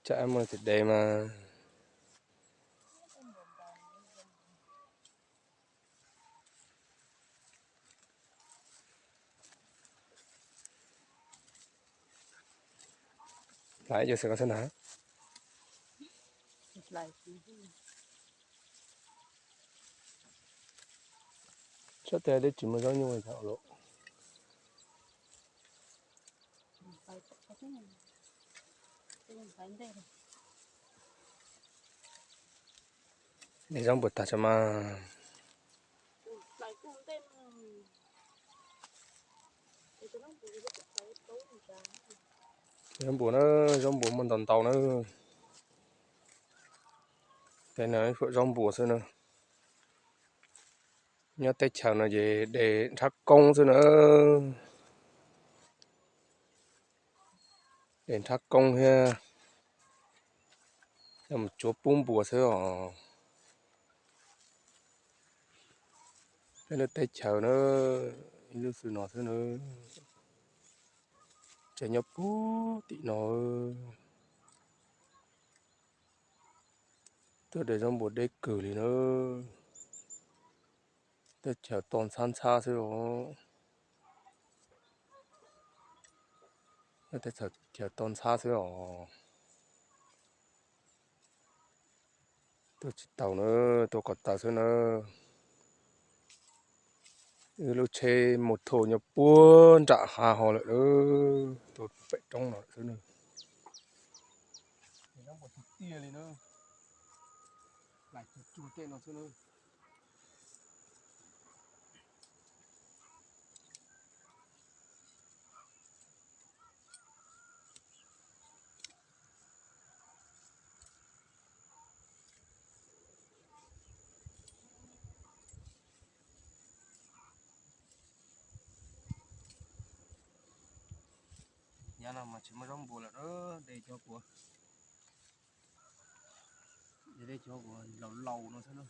Tsam muaj tes dev mas. Hlais ib co xwb ko xwb na. Sab tes twb tsis muaj zaub nyuj los. De zaub npua tag tso mas. Zaub npua na, zaub npua muaj ntau ntau na. Tej no ib phuam zaub npua xwb na. Nyob teb chaws no ces de nrhab koob xwb na. De nrhab koob thiab coj mus tsuav pub npua xwb os. Peb lub teb chaws na, ib lub xwb no xwb na. Tseem nyob puag tim no. Tuaj de zaub npua deb kawg li na. Teb chaws toj ntxhab ntxhab xwb os. Teb chaws toj ntxhab xwb os. Tuaj tsis tau na, tuaj kom tag xwb na. Wb lub tsheb mus thauj nyob puag nram hav ho lawm, tuaj pem roob no lawm xwb na. Tiag li na, hlais tsuag tsuag tej no xwb na. Yav no mas tsis muaj zaub npua lawm, de cov kuv, de cov kuv laus laus no xwb na.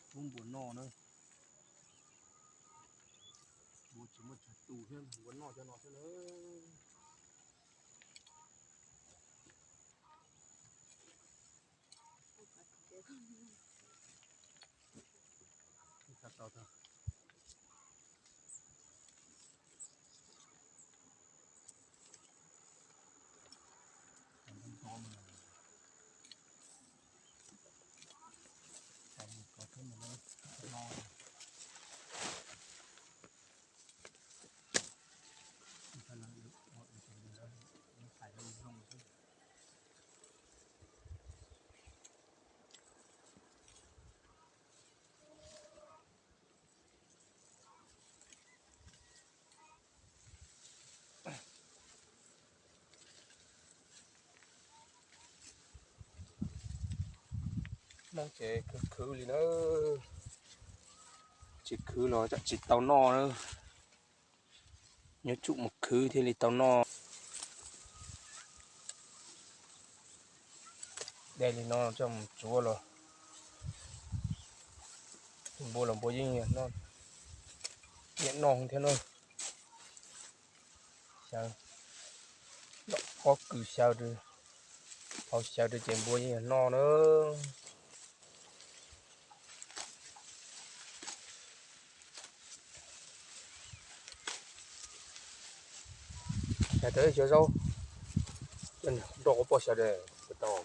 Pub npua noj na. Npua tsis muaj tsawg tus thiab, npua noj cov no xwb na. Hmoob ces khwv khwv li na, tsis khwv los tsam tsis tau noj na. Nyob tsum mus khwv thiaj li tau noj. De li no coj mus tsuav los, npua los npua yeej noj, nyiam noj thiab na. Xyaw, pob kws xyaw, hau xyaw rau ces npua yeej noj na. Xyaw tau ib co zaub, nrog kuv poj xyaw tau.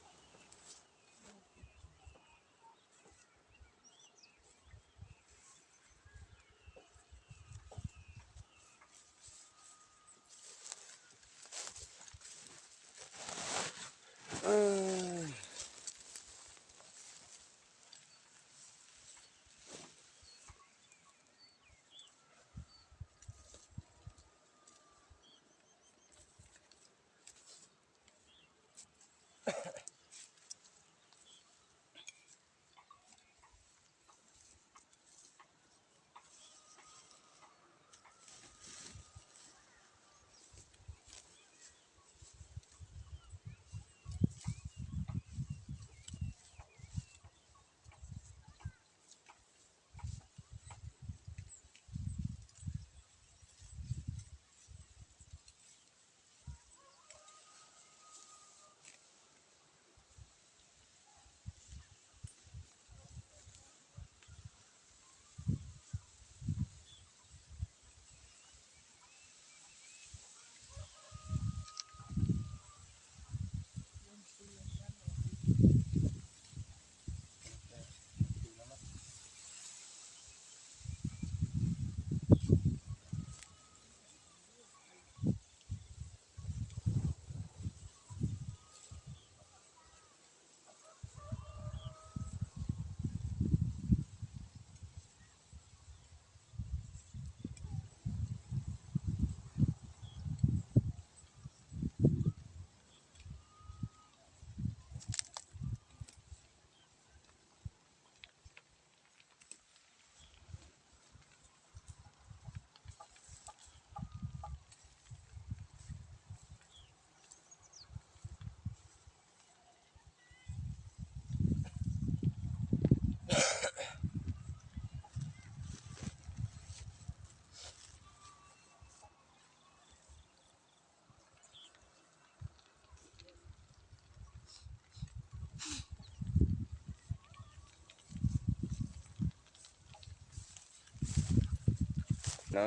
na.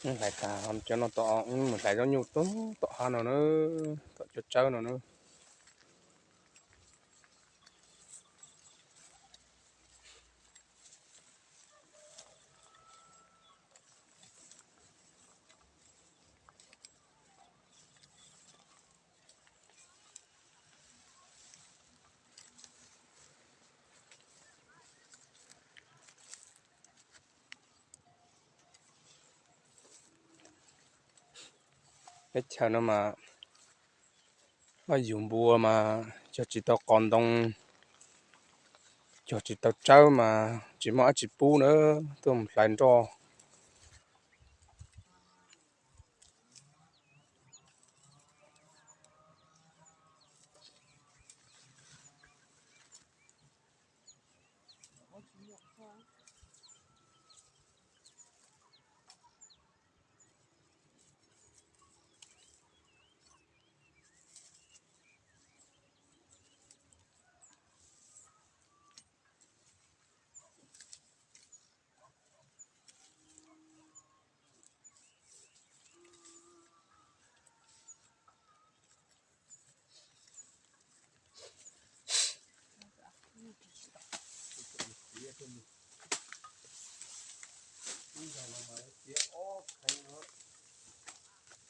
Hlais tas cov no tom, mus hlais zaub nyuj tom hav no na, tom cov tsawb no na. Teb chaws no mas, oj yug npua mas cog tsis tau qos ntoo, cog tsis tau tsawb mas tsis muaj dab tsi pub na, tuaj mus hlais nroj.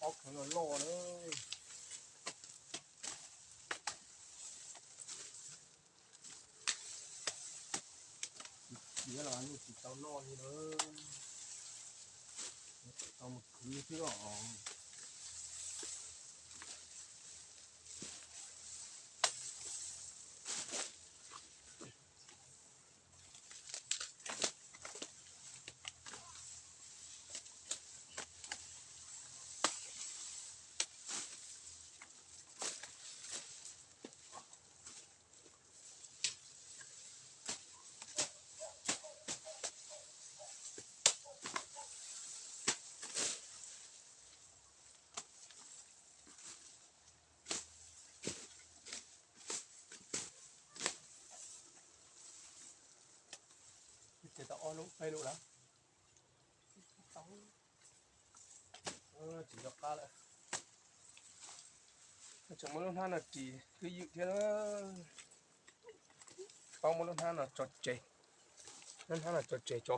Ob kheev loj loj na. Tsis khiav los yeej tsis tau noj li na. Tau mus khwv xwb os. Ces tau ob lub peb lub lawm. Tsis nco qab lawm. Tseem muab lub hnab no ris twb ywm thiab. Paub muab lub hnab no tso tseg, lub hnab no tso tseg tso.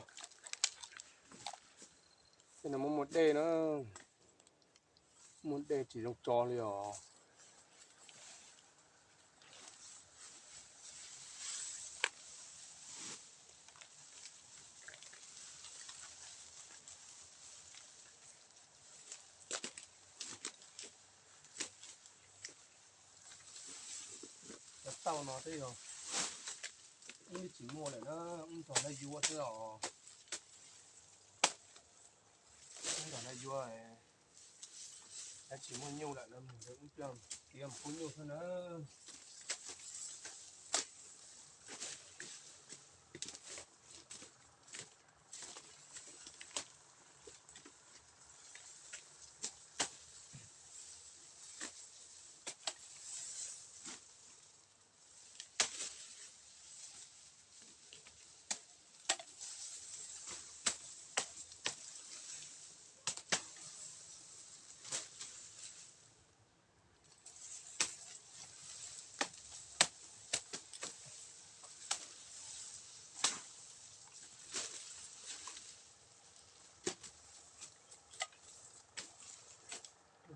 Tej no muaj muaj dej na, muaj dej tsis zoo tso li os. Cov tauj no twb yog wb tsis muaj lawm na, wb nrog lawv yuav xwb os. Wb nrog lawv yuav, lawv tsis muaj nyuj lawm, lawv mus wb pliag tiav mus pub nyuj xwb na.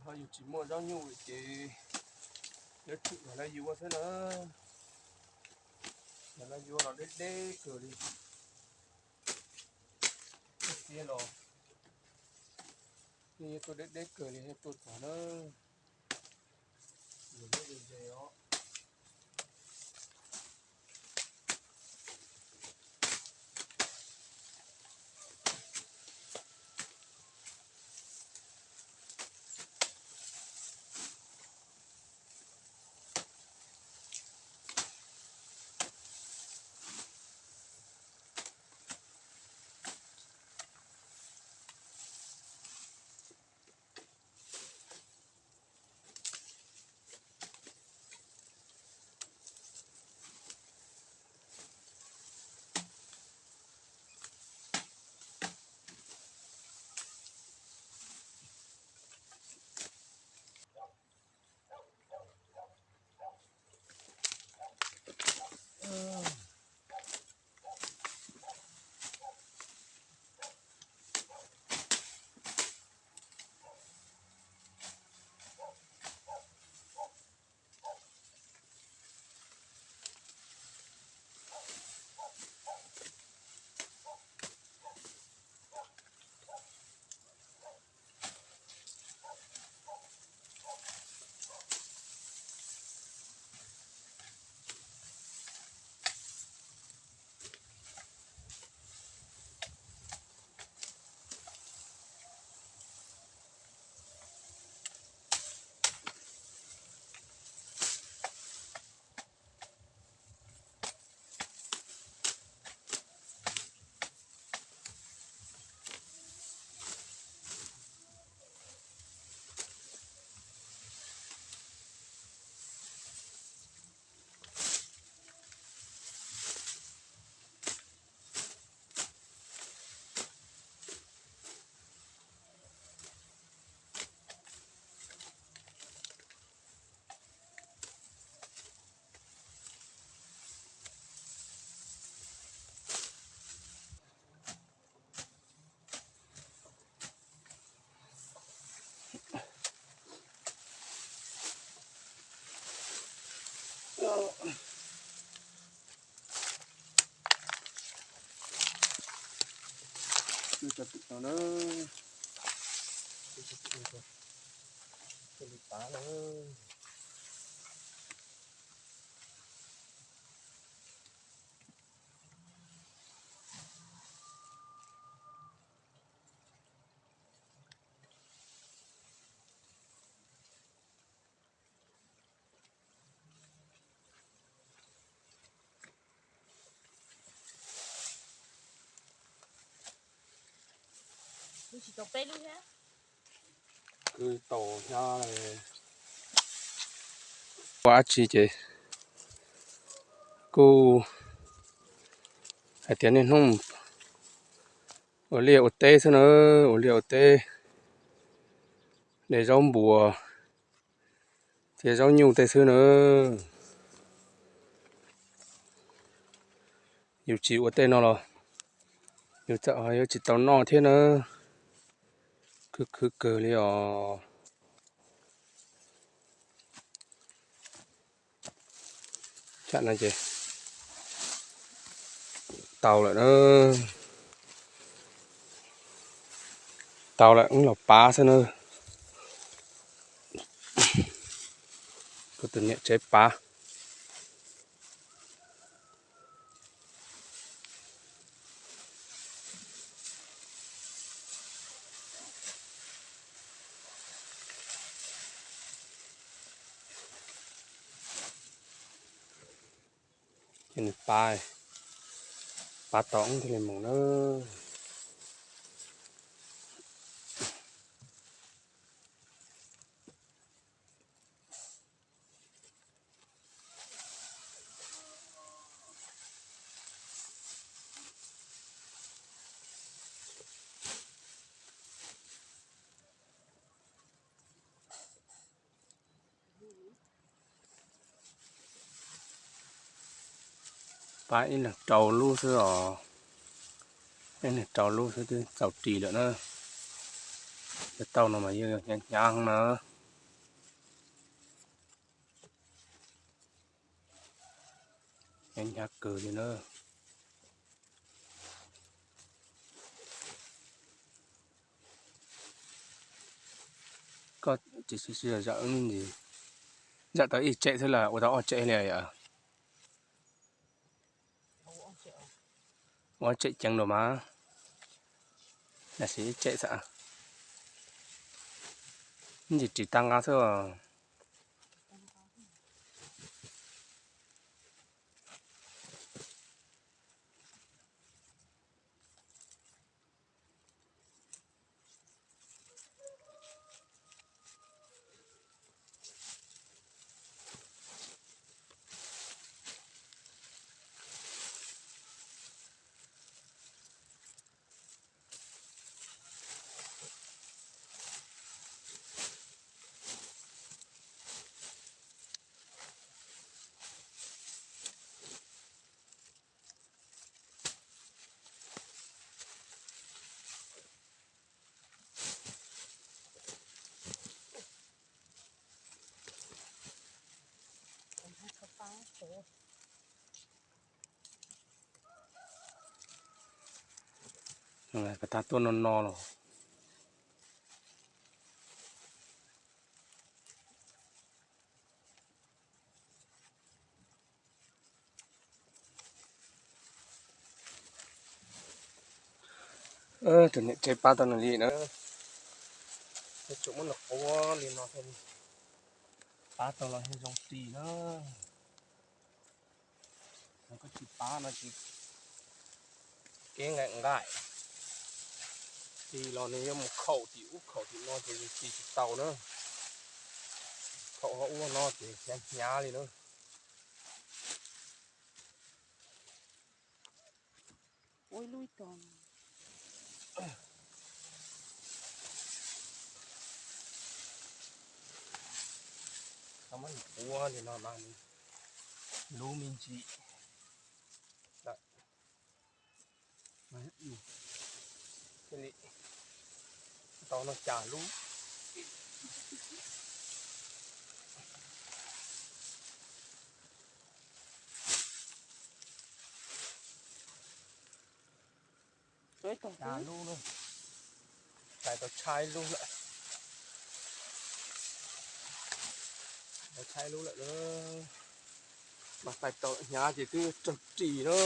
Ho yus tsis muaj zaub nyuj ces yuav tsum yog lawv yuav xwb na. Yog lawv yuav los deb deb kawg li. Tiag los yeej tuaj deb deb kawg li, yeej tuaj txog na. Yus lub ze os. Cov tim no na, cov tim no na. Kwv tau hnyav, ua dab tsi ces kuj hais tias niaj hnub ua liaj ua teb xwb na, ua liaj ua teb, de zaub npua thiab zaub nyuj tej xwb na. Yus tsis ua tej no los yus txawm yuav tsis tau noj thiab na. Khwv khwv kawg li os. Tsam no ces tau lawm na, tau lawm wb los pab xwb na. Kuv tus niam tsev pab. Ces nws pab, pab tau wb thiaj li mus na. Pab ib leeg rau lub xwb os, ib leeg rau lub xwb twb txaus ris lawm na. Cov tauj no mas yeej hnyav hnyav na. Hnyav hnyav kawg li na. Koj tsis sib sib zam, zam tau ib tsem xwb los ua tau ob tsem li yom? Ua tsem ceev los mas, tab sis ib tsem xwb, ntsis ris tag nqa xwb. Tag tuaj no no los. Tus niam tsev pab tau nws li na, yuav tsum muab nws quav li no thiaj li pab tau los yog zoo ris na. Yog koj tsis pab no ces kev nqaim nqaim, ris los nws yuav mus khaum tim ub khaum tim no ces yus ris tsis tau na. Khaum ho ub no ces hnyav hnyav li na. Tau muab nws quav li no mas nws luv me ntsis. Thiaj li tau noj cas lub. Lub na, tais tau tshaib lub lawm, tau tshaib lub lawm na, mas tais tau hnyav ces twb raug ris na.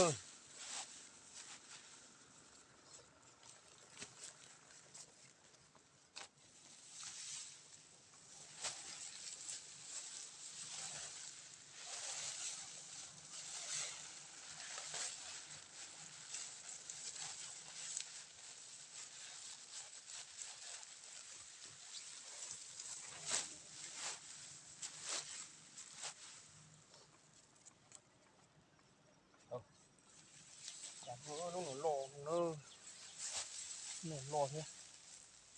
Lub no loj, loj thiab.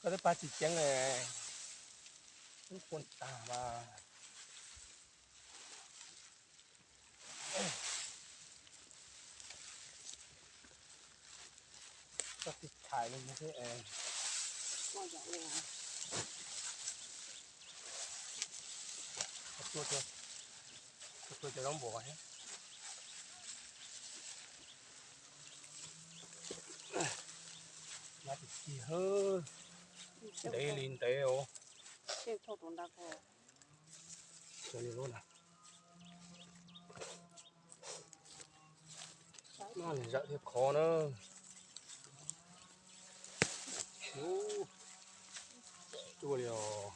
Koj twb pab tsis ceeb, lub puag tag mas. Koj tig thaiv li no thiab. Tua cov zaub npua thiab. Nab tis tig, ntev li ntev os. Nab zawm thiab khov na. Tuaj li os.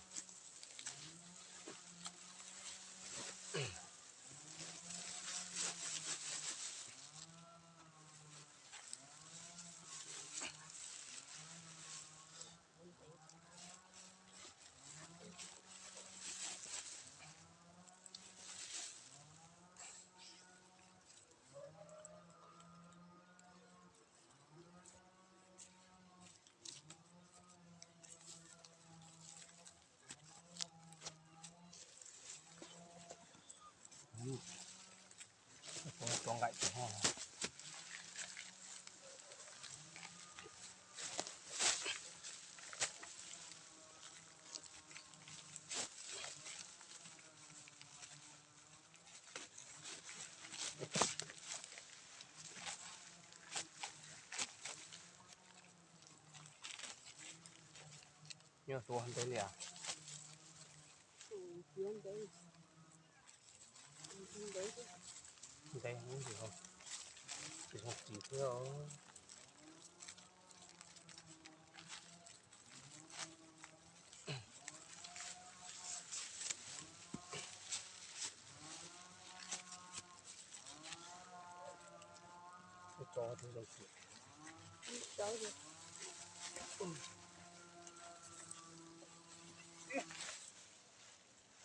Nyob tuaj ntev li as. Ntev, tsis zoo ris thiab os.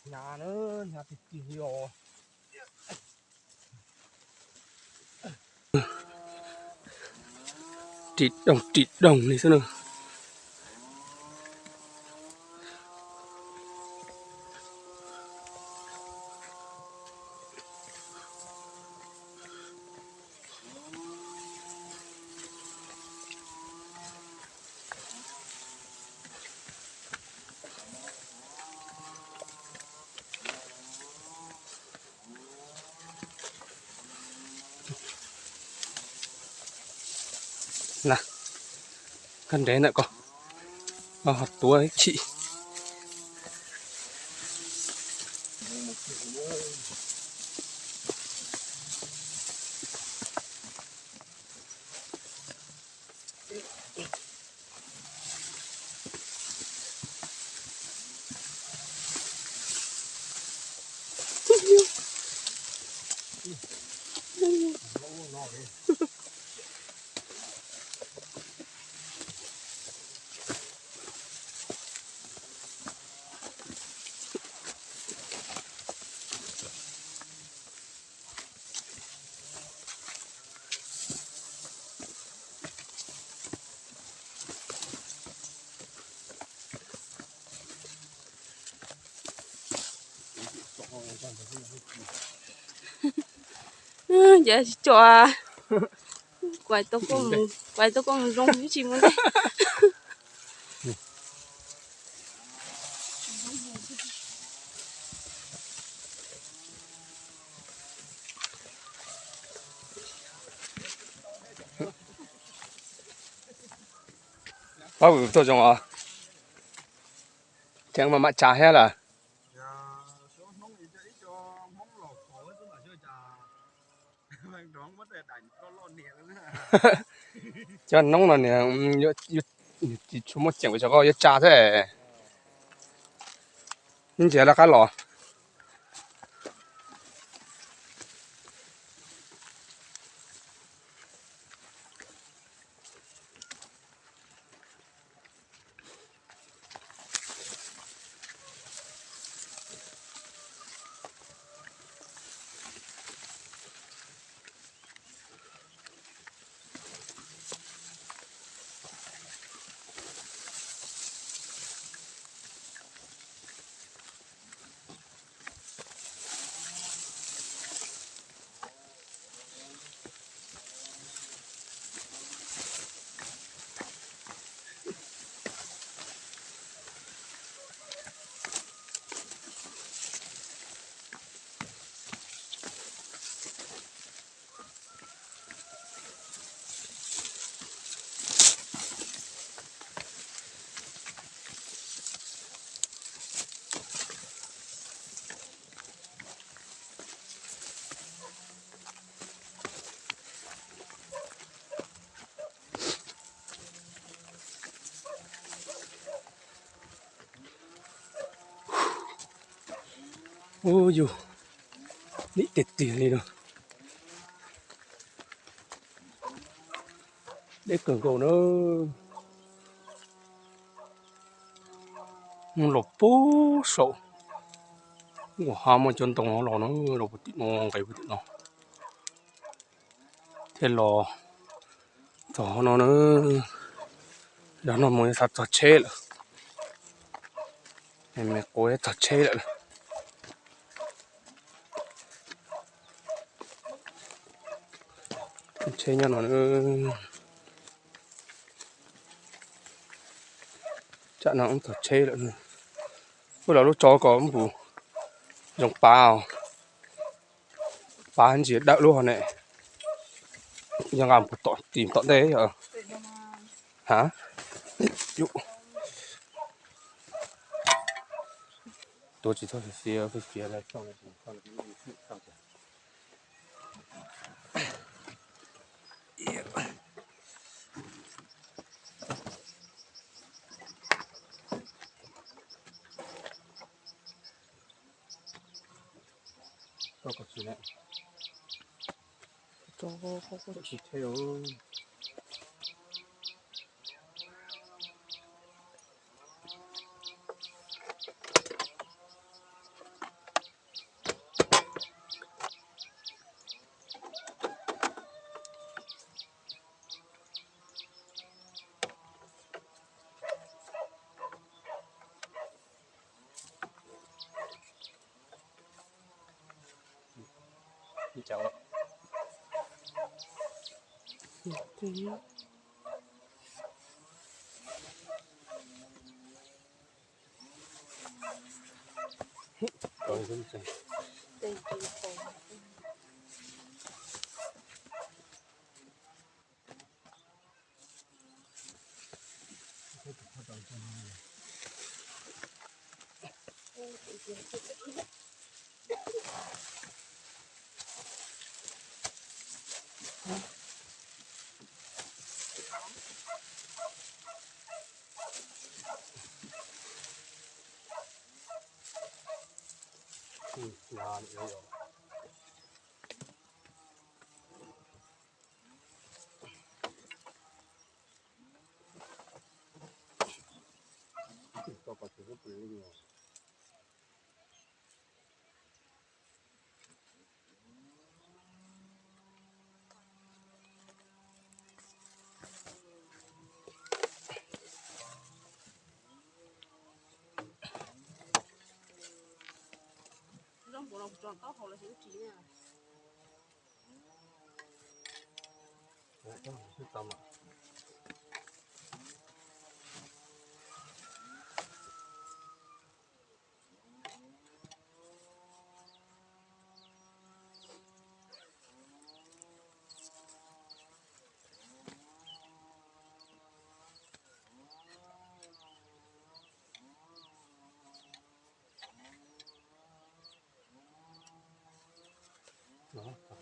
Hnyav na, hnyav tiag tiag li os. Ris doog ris doog li xwb na. Na, koj nreb ntawm ko, ho tuav ib chim. Ces tsis tso, kuv tau koj mus zoo ib tsis mus ntej. Tuaj zoo os. Ces mam mam tsa thiab lawm. Cov noob no niag tsis tshua muaj ceem, tsam koj yuav tsa thiab. Ntsia lawv qab los. Ub yus, lim tiag tiag li no. Deb kawg nkaus na. Mus los puag saum, ua ha muaj cov ntoo los na, los puag tim no, nqes puag tim no thiaj los txog no na. Yog no mus xav txog tsheb lawm, me quav txog tsheb lawm. Tsheb nyob no, tsam no txog tsheb lawm. Ua los lub tso kom mus zoo pav, pav ntsis dawm lub ho ne. Yog nqa mus tom tim tom ntej. Ha, tuav tsis txhob fiav fiav.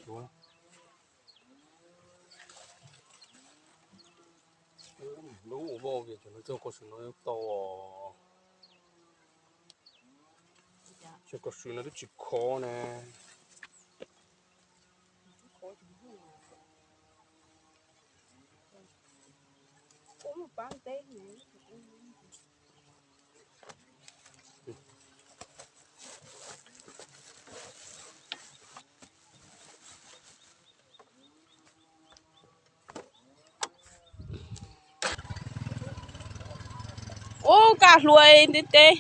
Cuav. Lub ua voj ces cov no txog koj su no tau os. Cov koj su no twb tsis khov ne. Ub, kaj hlua ntev teb.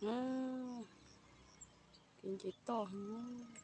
Kev nce toj heev.